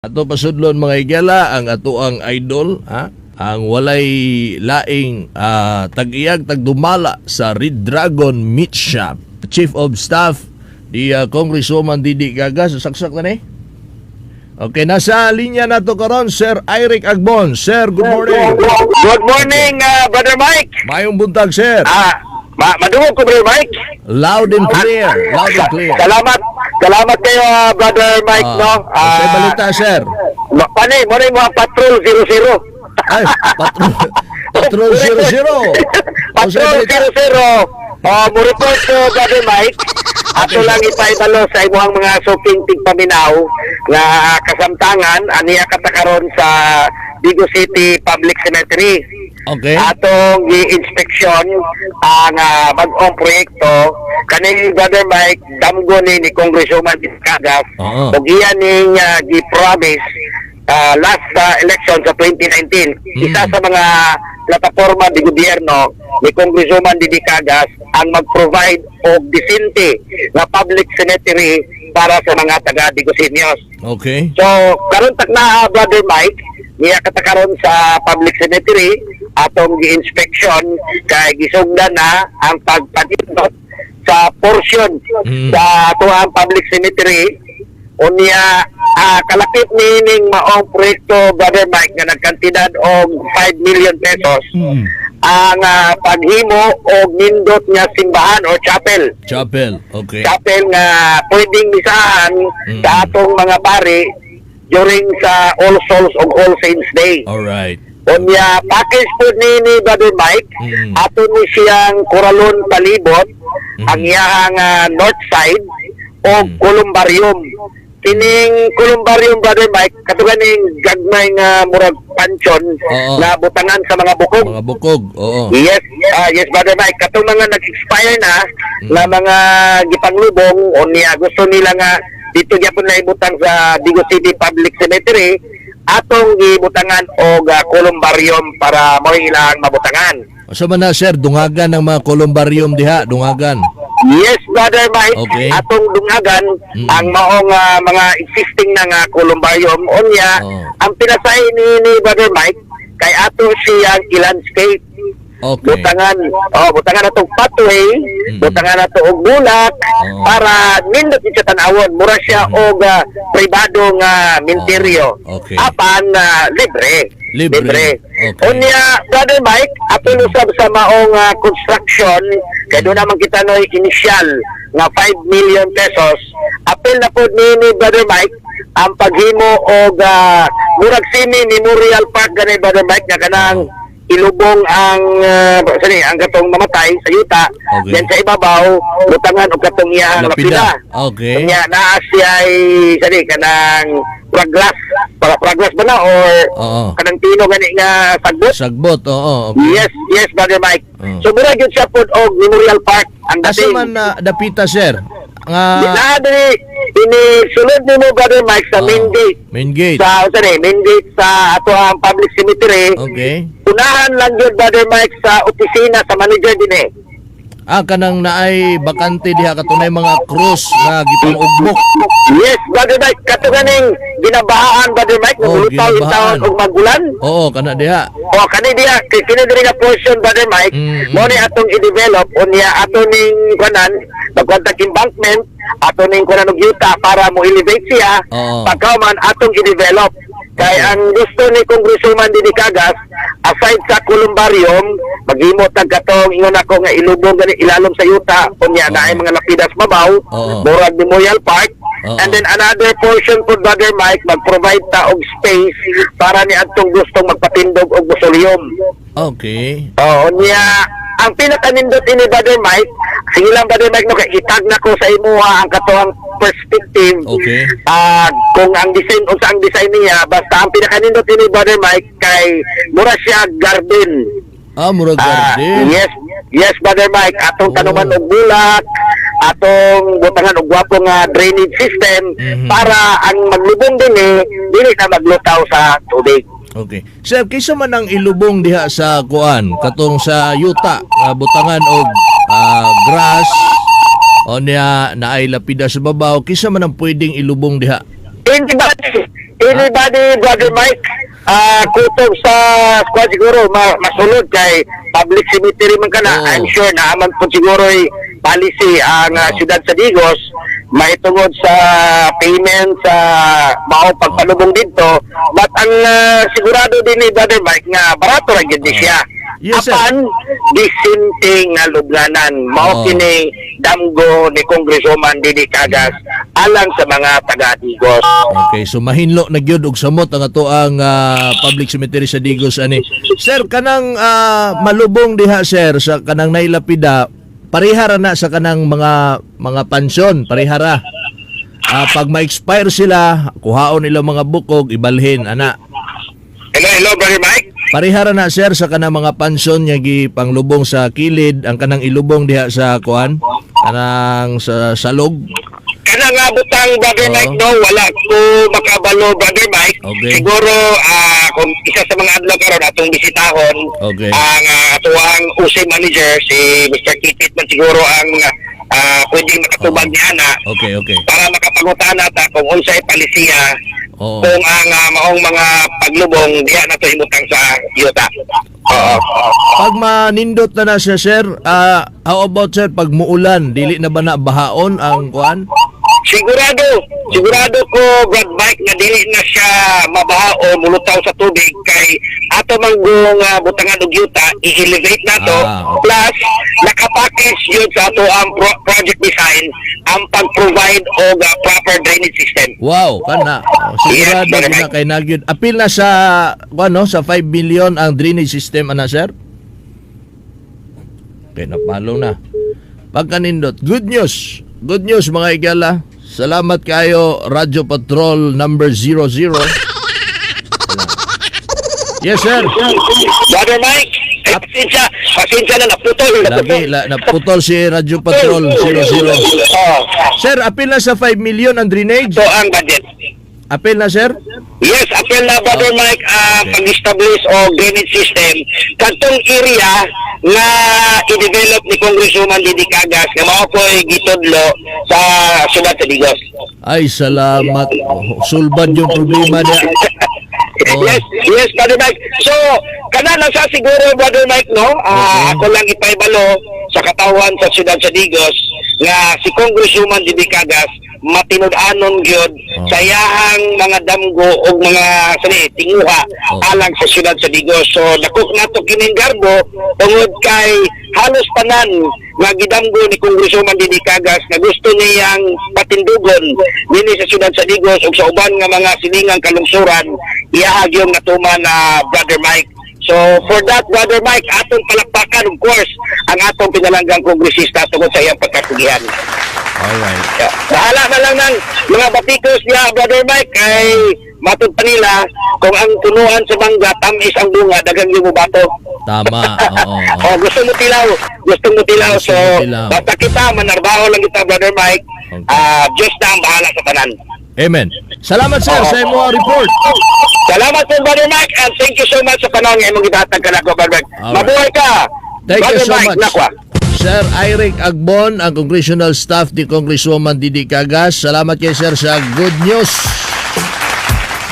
Ato pasudlon, mga higala, ang atoang idol, ha? Ang walay laing tag-iyag tagdumala sa Red Dragon Meat Shop. Chief of Staff di Congresswoman Didi Cagas, saksak na ni. Okay, nasa linya na to karon Sir Eric Agbon. Sir, good morning. Good morning, Brother Mike. Mayong buntag, sir. Ah, madungog ko, Brother Mike. Loud and clear. Loud and clear. Salamat. Salamat kayo, Brother Mike, no? Ah, balita, sir? Panay, mo na yung mga Patrol 00. Ay, Patrol, Patrol 00. Patrol balita? 00. Oh, mo report ko, Brother Mike. Ato lang ipaibalo sa imuhang mga suking tigpaminaw nga kasamtangan aniya katakaron sa Digos City Public Cemetery. Atong gi-inspection ang bag-ong proyekto kaning, Brother Mike, damgo ni Congresswoman Cagas ug iya ning gi-promise last election sa 2019. Isa sa mga plataforma di gobyerno ni Congresswoman Didi Cagas ang mag-provide og disente nga public cemetery para sa mga taga Digosenios. So, karon takna, Brother Mike, niya katakaron sa public cemetery, atong gi-inspection kay gisugdan na ang pagpanindot sa portion sa atoang public cemetery. Unya kalakip ni ning maong proyekto, Brother Mike, nga nagkantidad og 5 million pesos ang paghimo og nindot nga simbahan or chapel. Chapel. Okay. Chapel nga pwedeng misahan sa atong mga pari during sa All Souls o All Saints Day. Unya package po ni Brother Mike, ato ni siyang kuralon palibot ang iyang north side o columbarium. Kining columbarium, Brother Mike, kato ganing gagmay nga murag pansyon na butangan sa mga bukog. Mga bukog. Oo. Yes, Brother Mike. Katong mga nag-expire na na mga gipanglubong o niya gusto nila nga dito gyapon na ibutang sa Digos City Public Cemetery, atong gibutangan og columbarium para mo ilang mabutangan. So man na, sir, dungagan ng mga columbarium diha, dungagan. Yes, Brother Mike. Atong dungagan ang maong mga existing na nga columbarium. Unya, ang pinasay ni Brother Mike kay ato siyang i-landscape. Butangan, oh, butangan natong pathway, butangan nato og bulak para nindot siya tan-awon, mura siya og pribado nga minteryo. Apan libre. Libre. Unya, Brother Mike, ato usab sa maong construction kay doon naman kita noy initial nga 5 million pesos. Apil na pod ni Brother Mike ang paghimo og murag semi memorial park gani, Brother Mike, nga kanang ilubong ang sorry, ang katong mamatay sa yuta, then sa ibabaw butangan og katong iyang Lapida. lapida. Unya naa siya ay sani kanang praglas para praglas ba na or kanang tino gani nga sagbot. Sagbot, oo. Okay. Yes, Brother Mike. Oo. So mura gyud siya pod og memorial park ang Asa dating. man na dapita, sir? Nga Naa diri ini sulod nimo, Brother Mike, sa main gate. Main gate. Sa unsa ni main gate sa ato ang public cemetery. Unahan lang yun, Brother Mike, sa opisina sa manager din eh. Ah, kanang naay bakante diha katunay mga krus nga gipang-ugbok. Yes, Brother Mike. Kato ganing ginabahaan, Brother Mike, nagulutaw in ginabahaan. taon og magulan. Oo, kana diha. O, kani diha, kini diri nga portion, Brother Mike, mo ni atong i-develop, unya ato ning kuanan, magkuan embankment, ato ning kuanan og yuta para mo elevate siya, pagkauman atong i-develop. Kay ang gusto ni Congresswoman Didi Cagas, aside sa columbarium, maghimo tag katong ingon ako nga ilubong gani ilalom sa yuta, unya naay mga lapidas babaw, murag memorial park. And then another portion po, Brother Mike, mag-provide ta og space para ni adtong gustong magpatindog og mausoleum. Oo, niya ang pinakanindot ini, Brother Mike, sige lang, Brother Mike, no, kay itag na ko sa imuha ang katuang perspective. Ah, kung ang design unsa ang design niya, basta ang pinakanindot ini, Brother Mike, kay mura siya garden. Ah, murag Ah, garden. yes, Brother Mike, atong tanuman og bulak, atong butangan og gwapo nga drainage system para ang maglubong dinhi dili na maglutaw sa tubig. Okay. Sir, kaysa man ang ilubong diha sa kuan, katong sa yuta, nga butangan og grass o niya naay lapida sa babaw, kaysa man ang pwedeng ilubong diha? Hindi ba Anybody, Brother Mike, kutob sa squad siguro, masulod kay public cemetery man kana. Oo. I'm sure na aman po siguro ay policy ang syudad sa Digos mahitungod sa payment sa mao pagpalubong dito, but ang sigurado din ni Brother Mike nga barato ra gyud ni siya. Yes, sir. Apan disente nga lubnganan mao kini damgo ni Congresswoman Didi Cagas alang sa mga taga Digos. Okay, so mahinlo na gyud og samot ang ato ang public cemetery sa Digos ani. Sir, kanang malubong diha, sir, sa kanang nailapida, parehara na sa kanang mga pansyon, parehara. Pag ma-expire sila, kuhaon nila mga bukog, ibalhin ana. Hello, hello, Brother Mike. Parehara na, sir, sa kanang mga pansyon nga gipanglubong sa kilid, ang kanang ilubong diha sa kuan, kanang sa salog. Kana nga butang, Brother Mike, no, wala ko makabalo, Brother Mike. Siguro kung isa sa mga adlaw karon atong bisitahon ang atuang UC manager si Mr. Kipit man siguro ang pwedeng makatubag niya na Okay, okay. para makapangutana ta kung unsay palisiya kung ang maong mga paglubong diha na to imutang sa yuta. Oo. Pag manindot na na siya, sir, how about, sir, pag muulan, dili na ba na bahaon ang kuan? Sigurado, sigurado ko, Brad Mike, na dili na siya mabaha o mulutaw sa tubig kay ato manggong butangan og yuta, i-elevate nato. Plus, nakapackage yun sa ato ang project design ang pag-provide og proper drainage system. Wow, kana. Oh, sigurado Yes, Brother na Mike. kay nagyud. Apil na sa kuan, no, sa 5 million ang drainage system ana, sir. Okay, napalo na. Pagkanindot, good news. Good news, mga igala. Salamat kayo, Radyo Patrol number 00. Yes, sir. Brother Mike, eh, pasensya, pasensya na naputol. Lagi, naputol si Radyo Patrol 00. Oh, Sir, apil na sa 5 million ang drainage. so ang budget. Apil na, sir? Yes, apel na, Brother Mike, pag-establish o drainage system kadtong area nga i-develop ni Congresswoman Didi Cagas nga mao po'y gitudlo sa syudad sa Digos. Ay, salamat. Oh, sulbad yung problema niya. Oh. Yes, Brother Mike. So, kana lang sa siguro, Brother Mike, no? Ako lang ipaibalo sa katawan sa syudad sa Digos nga si Congresswoman Didi Cagas matinud-anon gyud sa iyahang mga damgo og mga sani tinguha alang sa syudad sa Digos. So dako nato kining garbo tungod kay halos tanan nga gidamgo ni Congresswoman Didi Cagas nga gusto niyang patindugon dinhi sa syudad sa Digos ug sa uban nga mga silingang kalungsuran, iyaha gyud natuman na, Brother Mike. So for that, Brother Mike, atong palakpakan, of course, ang atong pinalanggang kongresista tungod sa iyang pagkasugihan. Yeah. Bahala na lang ng mga batikos niya, Brother Mike, kay matud pa nila kung ang punuan sa mangga, tamis ang bunga, dagang yung bato. Tama. Oo. Oh, gusto mo tilaw, gusto mo tilaw. Gusto So, mo tilaw. basta kita, manarbaho lang kita, Brother Mike. Ah, Diyos na ang bahala sa tanan. Amen. Salamat, sir, sa imo report. Salamat po, Brother Mike, and thank you so much sa panahon nga imong gihatag kanako, Brother Mike. Alright. Mabuhay ka! Thank you Brother so Mike, much. Nakwa. Sir Eric Agbon, ang congressional staff ni Congresswoman Didi Cagas. Salamat kay sir sa good news.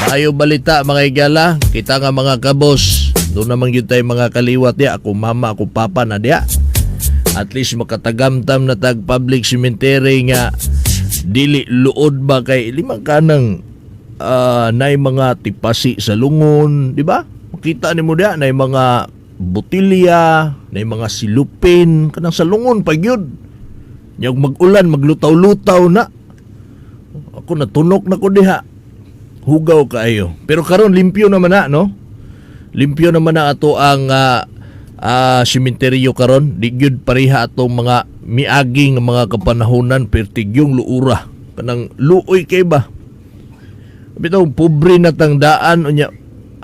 Maayo balita, mga igala, kita nga mga kabos. Doon naman yun tayo mga kaliwat diya. Ako mama, ako papa na diya. At least makatagamtam na tag public cemetery nga dili luod ba kay lima ka ng nay mga tipasi sa lungon, di ba? Makita nimo diya nay mga botilya, nay mga silupin kanang sa lungon pa gyud. Nya ug mag-ulan maglutaw-lutaw na. Ako natunok na ko diha. Hugaw kaayo. Pero karon limpyo naman na, no? Limpyo naman na ato ang sementeryo karon. Di gyud pareha atong mga miaging mga kapanahonan, pertigyong luura. Kanang luoy kay ba? Bitaw pobre na tang daan unya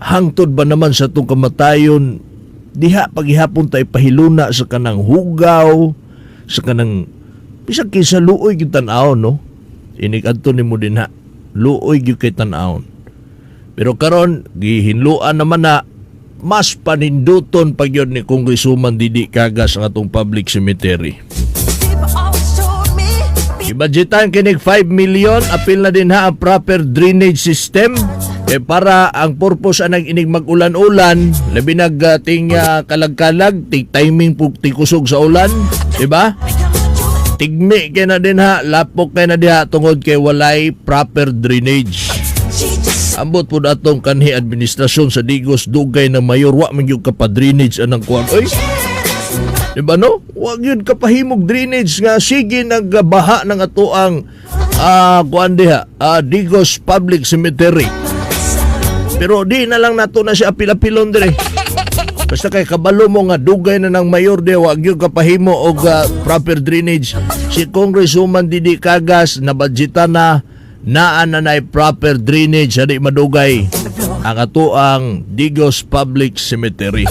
hangtod ba naman sa atong kamatayon diha paghihapon tay pahiluna sa kanang hugaw, sa kanang bisag kinsa, luoy gyud tan-awon, no? Inig adto nimo dinha, luoy gyud kay tan-awon. Pero karon gihinluan naman na mas paninduton pa gyud ni Congresswoman Didi Cagas ang atong public cemetery. People always told me, be Ibudgetan kinig 5 million, apil na din ha ang proper drainage system. Eh para ang purpose anang inig mag-ulan-ulan, labi nag ting kalag-kalag, tig timing pug kusog sa ulan, di ba? Tigmi kay na din ha, lapok kay na diha tungod kay walay proper drainage. Ambot po atong kanhi administrasyon sa Digos, dugay na mayor, wa man gyud kapa-drainage anang kuan. Oy, di ba no? Wa gyud kapahimog drainage nga sige nagbaha ng atoang kuan diha, Digos Public Cemetery. Pero di na lang nato na siya apil-apilon dire. Basta kay kabalo mo nga dugay na ng mayor di wa gyud kapahimo og proper drainage. Si Congresswoman Didi Cagas na budgetan na naa na nay proper drainage, di madugay ang atoang Digos Public Cemetery.